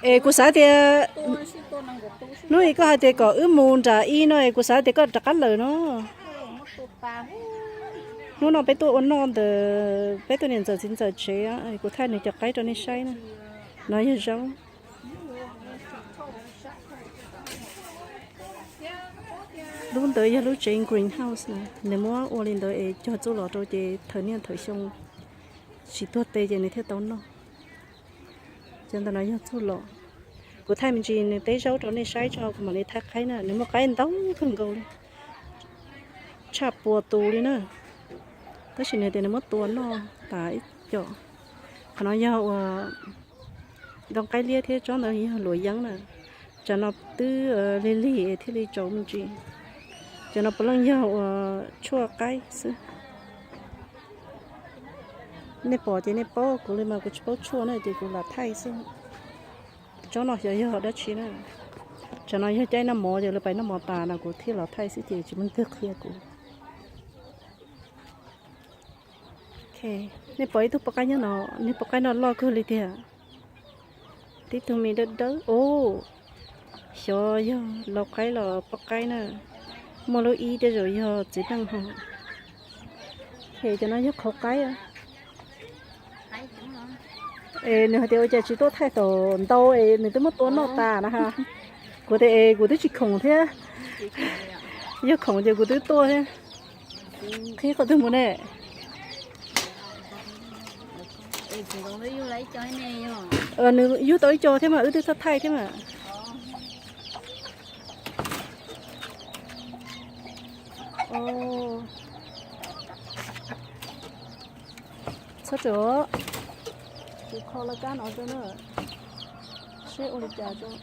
Es kuv xav tias, hnub i koj hais tias kom wb mus nram i no es kuv xav tias koj rov qab lawm no. Hnub no peb tuaj ua noj ntawm peb tus niam ntxawm txiv ntxawm tsev, kuv thaij nws cov qaib rau nej saib na. No yog zaub. Lub ntawd yog lub tsev greenhouse na, nws muab ua li ntawd es cog txuj lom rau ces thawm niaj thawm xyoo tsis tuag tes ces nws thiaj tau noj. Cov ntawm no yog txuj lom. Kuv thaij me ntsis nws teb zaub rau nej saib tso kuv mam li thaij qaib na. Nws muaj qaib ntau kawg nkaus li, tshaj puas tus li na. Tab sis nws tias nws muab tua noj tas ib co. Qhov no yog uas ntoo qaib liab thiab tsob ntawd yog luam yeeb na. Tsam no twb lig lig thiaj li tsaus me ntsis. Cov no puav leej yog uas tshuaj qaib xwb. Nej pom ces nej paub, kuv li mas kuv tsis paub tshuaj na ces kuv lam thaij xwb. Tsob no xyov yog dab tsi na. Tsam no yog caij noj mov ces lawv pais noj mov tas no kuv thiaj los thaij xwb ces tsis muaj leej twg qhia kuv. Nej pom ib tug poj qaib nyob no, niag poj qaib no loj kawg li tiag. Tib tug me dawb dawb os. Xyov yog lau qaib los poj qaib na. Muaj lub ib tej zaum yog txiv neej ho. Ces cov no yog qhauv qaib. Es nws hais tias ua cas tsis tuaj thaij thaum ntau es nws twb muab tua noj tas na ha. Kuv tias es kuv twb tsis khoom thiab. Yog khoom ces kuv twb tuaj thiab. Qhib qhov twg mus ne? Nws yug tau ib co thiab mas wb twb txhob thaij thiab mas. Txhob rawm, kuv kho laj kab no rau na, seb ua li cas rau.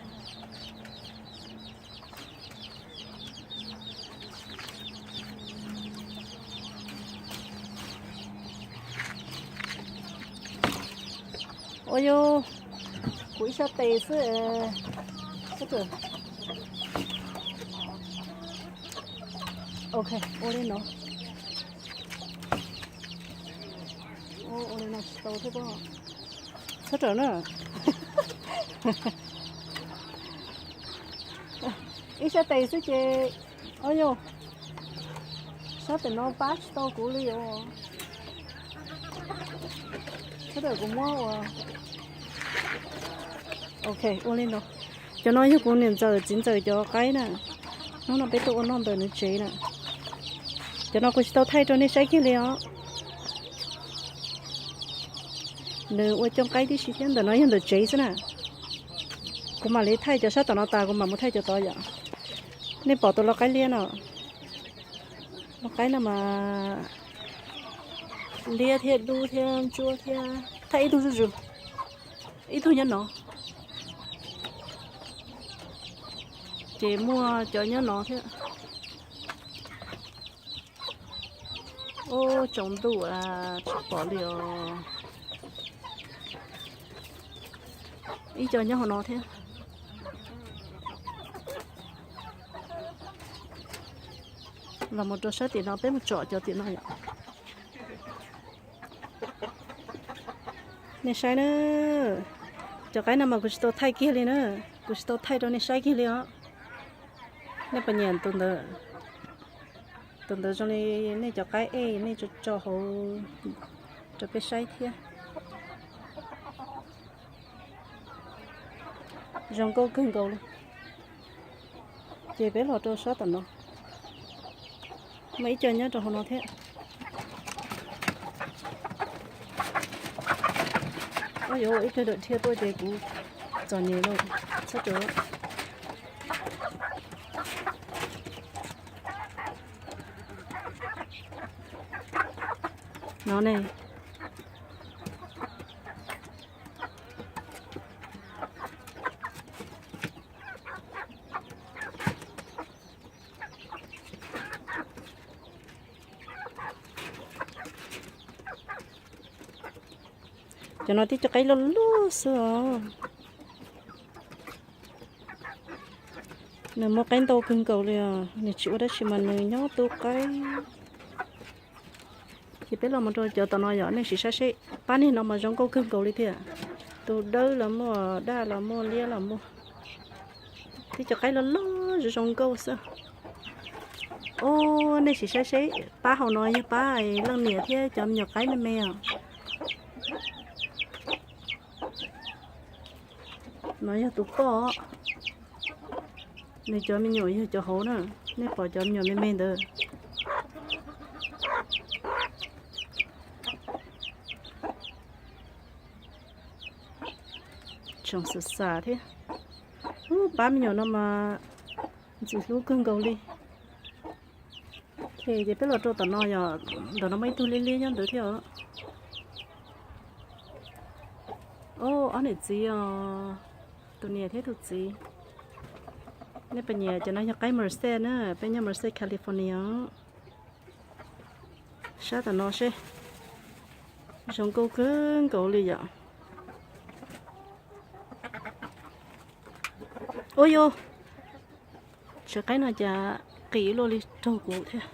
Ua yog kuv ib sab tes xwb. Ok, ua li no. Ua li no tsis tau thiab pob. Txhob rawm na. Ib sab tes xwb ces, o yog, sab tes no pab tsis tau kuv li os. Sab tes kuv muab ua. Ok, ua li no. Cov no yog kuv niam ntxawm txiv ntxawm cov qaib na. Hnub no peb tuaj ua noj ntawm nws tsev na. Cov no kuv tsis tau thaij rau nej saib kiag li os. Nws ua cooj qaib tib si thiab, ntawm no yog ntawm tsev xwb na. Kuv mam li thaij cov sab tom no tas kuv mam mus thaij cov tod yom. Nej pom tus lau qaib liab no, lau qaib no mas liab thiab dub thiab ntsuab thiab. Thaij ib tug zuj zus, ib tug nyob no, ces muaj cov nyob no thiab. Ub, tsaus ntuj tsis pom li os. Ib co nyob hauv no thiab. Los mus rau sab tim no, peb mus tsom cov tim no yom. Nej saib na, cov qaib no mas kuv tsis tau thaij kiag li na, kuv tsis tau thaij rau nej saib kiag li os. Nej puas nyiam tus ntawd? Tus ntawd zoo li nej cov qaib ej, nej tso hauv rau peb saib thiab. Zoo nkauj kawg nkaus li. Ces peb los rau sab tom no, muaj ib co nyob rau hauv no thiab. Ua yuav ua ib pliag dawm dhia tuaj ces kuv txom nyem lawm, txhob rawm. No ne. Cov no tib co qaib loj loj xwb os. Nws muaj qaib ntau kawg nkaus li os, nws tsis ua dab tsi mas nws nyob tu qaib. Peb los mus rau cov tom no yom, nej sim saib seb, pab niag no mas zoo nkauj kawg nkaus li thiab. Tus dawb los muaj, daj los muaj, liab los muaj. Tib cov qaib loj loj zoo zoo nkauj xwb. Os, nej sim saib seb, pab hauv no yog pab leej niam thiab cov me nyuam qaib me me os. No yog tus poj, nws cov me nyuam yog cov hauv na, nej pom cov me nyuam me me ntawd. Tseem xam xam thiab. Ub, pab me nyuam no mas ntxim hlub kawg nkaus li. Ces peb los rau tom no yom, ntawm no muaj ib tug liab liab nyob ntawd thiab os. Os, ob niam txiv os, tus niam thiab tus txiv. Nej puas nyiam cov no? Yog qaib Merced na, peb nyob Merced, California os. Saib tom no seb, zoo nkauj kawg nkaus li yom. Ua yog, tsev qaib no cas qis luaj li raug kuv thiab.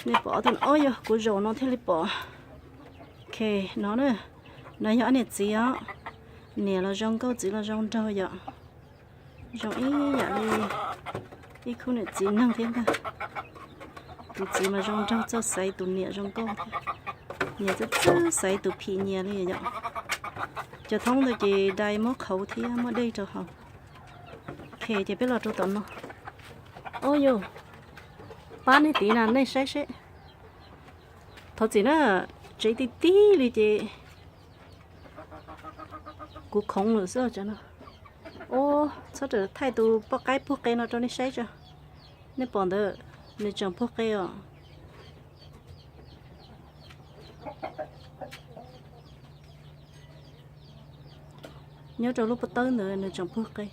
Nej pom ob tug, o yog kuv zaum no thiaj li pom. Ok, no na, no yog ob niam txiv os. Niam los zoo nkauj, txiv los zoo nraug yom. Zoo ib yam li ib khub niam txiv neeg thiab ntag. Tus txiv mas zoo nraug txawj xaiv tus niam zoo nkauj thiab. Nyias txawj txawj xaiv tus phim nyias li yom. Cov thoob ntawd ces dai muab qhauv thiab muab dej rau hauv. Ok, ces peb los rau tom no. Ua yog, pab nej tid na, nej saib seb. Thov txim na, tsev ti tib li ces kuv khoov lawm xwb os. Ub, txhob rawm thaij tus poj qaib puag qe no rau nej saib tso. Nej pom ntawd, nws tseem puag qe os. Nyob rau lub pob tawb ntawd nws tseem puag qe.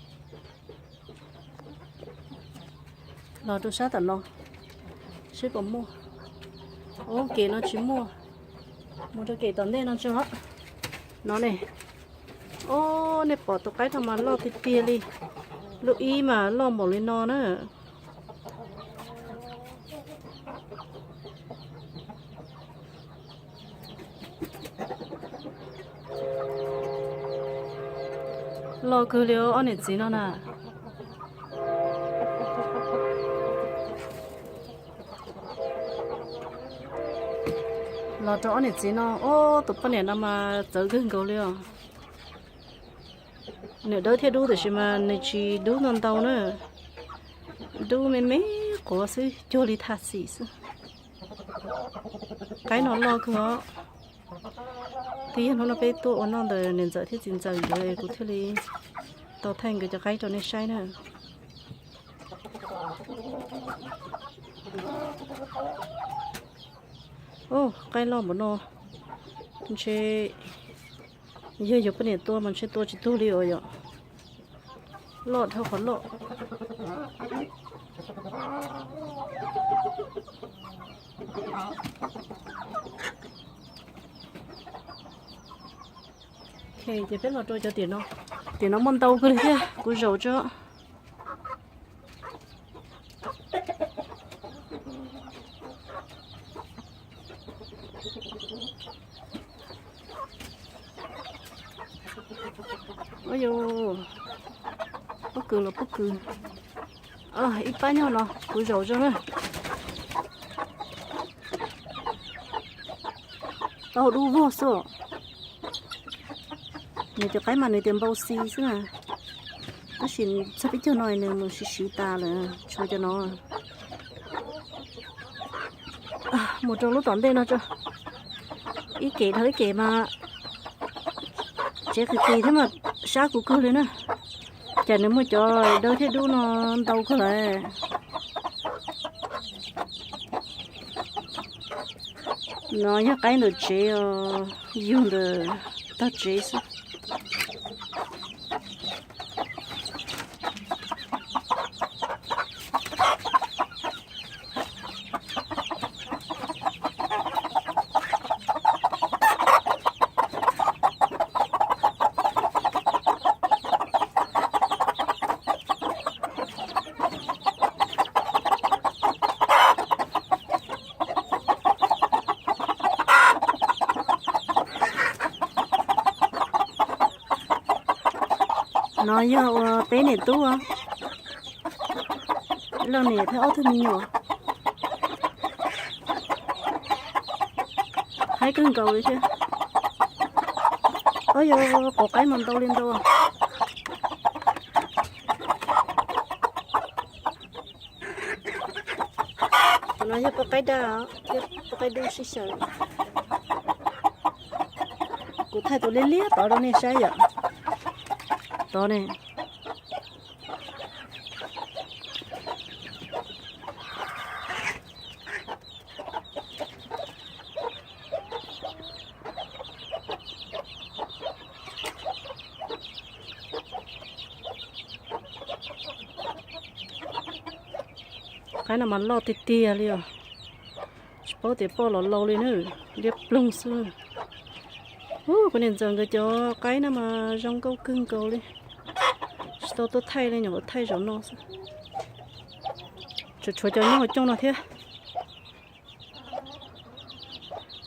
Los rau sab tom no, seb puas muaj. Ub, kem no tsis muaj. Mus rau kem tom ntej no tso. No ne. Ub, nej pom tus qaib no mas loj tiag tiag li. Lub ib mas loj npaum li no na. Loj kawg li os, ob niam txiv no na. Los rau ob niam txiv no, ob tus poj niam no mas txawv kawg nkaus li os. Nws dawb thiab dub tiam sis mas nws tsis dub ntau ntau na. Dub me me quav xwb, cuag li thaj xim xwb. Qaib no loj kawg os. Twb yog hnub no peb tuaj ua noj ntawm niam ntxawm thiab txiv ntxawm nkawd es kuv thiaj li tau thaij nkawd cov qaib rau nej saib na. Ub, qaib loj npaum no, ntshe yog yuav poj niam tua mas ntshe tua tsis tuag li os yom. Loj dhau qhov loj. Ok, ces peb los rau cov tiam no. Tiam no muaj ntau kawg li thiab, kuv zaum tso. Ua yog pob kws los pob kws. Ib pab nyob no kuv zaum tso na. Tau dub vog xwb. Nws cov qaib mas nws tias npau xi xwb na. Tab sis txog peb caug no nws mus siv siv tas lawm, tshuav cov no. Mus rau lub tom ntej no tso. Ib kem dhau ib kem mas tsev qis qis thiab mas sab kuv kawg li na. Cas nws muaj cov dawb thiab dub no ntau kawg lawm. No yog qaib ntawm tsev os, yug ntawm tog tsev xwb. No yog ua peb niam tub, leej niam thiab ob tug me nyuam. Haib kawg nkaus li thiab. Auj, yog quav qaib mas ntau li ntau. Tus no yog poj qaib daj thiab poj qaib dub sib xyaw. Kuv thaij tus liab liab tod rau nej saib yom. Tod ne. Qaib no mas loj tiag tiag li os. Tsis paub tias poj los laus li na, liab ploog xwb. Ub, kuv niam ntxawm nkawd cov qaib no mas zoo nkauj kawg nkaus li. Tsis tau tuaj thaij li, nyuam qhuav thaij zaum no xwb. Tshuav tshuav cov nyob hauv cooj no thiab.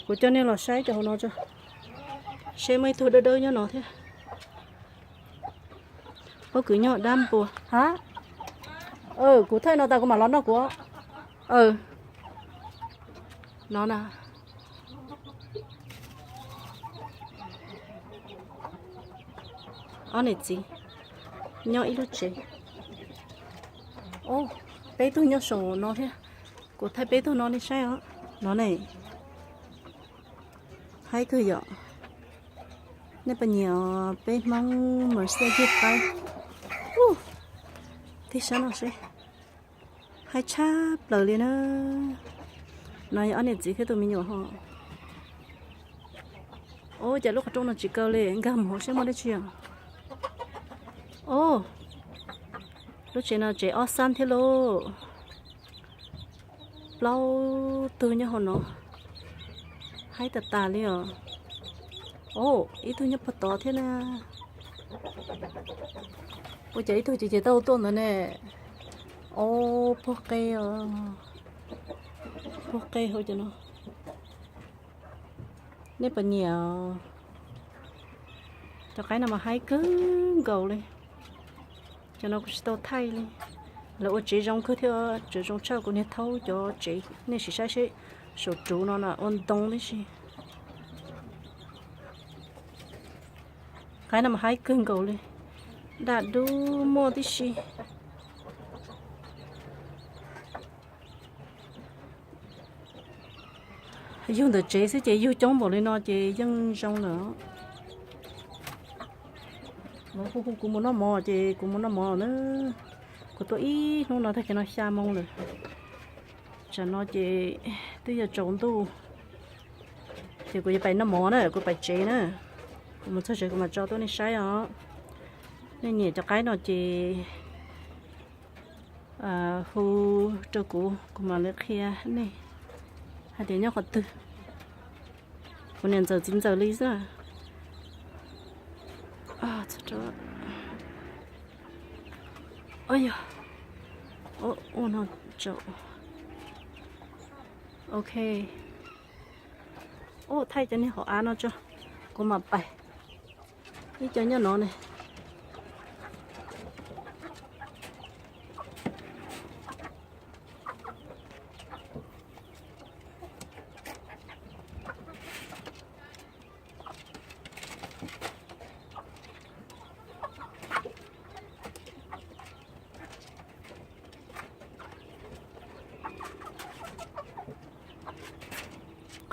Kuv coj nej los saib cov hauv no tso, seb muaj ib tug dawb dawb nyob no thiab. Pob kws nyob dab npua ha. Kuv thaij no tas kuv mam los noj kuv. No na. Ob niam txiv nyob ib lub tsev. Peb tug nyob saum no thiab. Kuv thaij peb tug no nej saib os. No ne. Haib kawg yom. Nej puas nyiam peb Hmoob Merced ywg qaib? Tig sab no seb. Haib tshaj plaws li na. No yog ob niam txiv thiab tus me nyuam ho. Ub, cas lub qhov rooj no tsis kaw li, nkag mus hauv seb muaj dab tsi os. Ub, lub tsev no tsev ob xab thiab lauj. Plaub tug nyob hauv no. Haib tas tas li os. Ub, ib tug nyob puag tod thiab na. Ua cas ib tug ces ces tau tuaj ntawd ne. Ub, puag qe os. Puag qe hauv cov no. Nej puas nyiam? Cov qaib no mas haib kawg nkaus li. Cov no kuv tsis tau thaij li. Lawv ua tsev zoo kawg thiab, tsev zoo tshaj kuv niag thaub cov tsev. Nej sim saib seb, saum ruv no na ua ntoo tib si. Qaib no mas haib kawg nkaus li. Daj dub muaj tib si. Yug ntawm tsev xwb ces yug coob npaum li no ces yeej zoo lawm. Lawv hu hu kuv mus noj mov ces kuv mus noj mov na. Kuv tuaj ib hnub no tag kis no xya moo lawm. Tsam no ces twb yuav tsaus ntuj, ces kuv yuav pais noj mov na, kuv pais tsev na. Kuv mus txog tsev kuv mam tso tuaj nej saib os. Nej nyiam cov qaib no ces hu rau kuv, kuv mam li qhia nej hais tias nyob qhov twg. Kuv niam ntxawm txiv ntxawm li xwb. Ua no tso. Ok. Ub, thaij cov niag hauv av no tso, kuv mam pais. Ib co nyob no ne.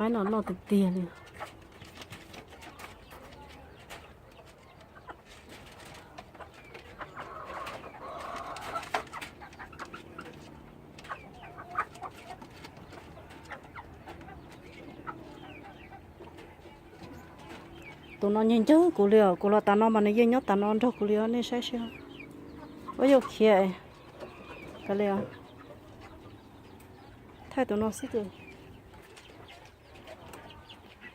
Qaib no loj tiag tiag li. Tus no nyiag ncawg kuv li os, kuv los tas no mas nws yeej nyob tas no nrog kuv li os, nej saib seb. Ua yau khiav, kav liam, thaij tus no xwb.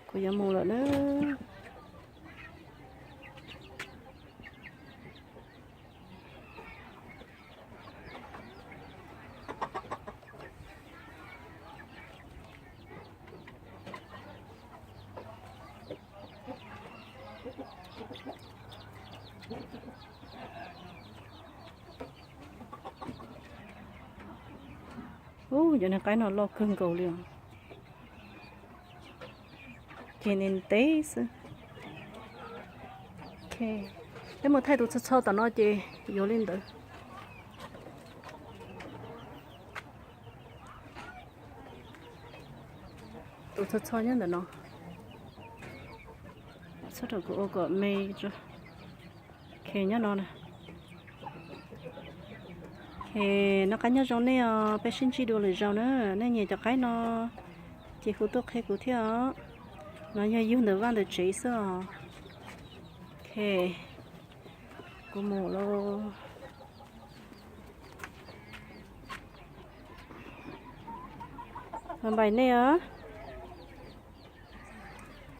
Kuv yuav mus lawm na. Ub, cov niag qaib no loj kawg nkaus li os. Ces ntev ntev xwb. Peb mus thaij tus txho txho tom no ces yuav li ntawd. Tus txho txho nyob ntawm no. Txhob rau kuv ua kom me tso. Ok, nyob no na. Ok, noj qab nyob zoo nej os, peb sib ntsib dua lwm zaus na. Nej nyiam cov qaib no ces hu tuaj qhia kuv thiab os. No yog yug ntawm vaj ntawm tsev xwb os. Ok, kuv mus lauj. Npais nej os.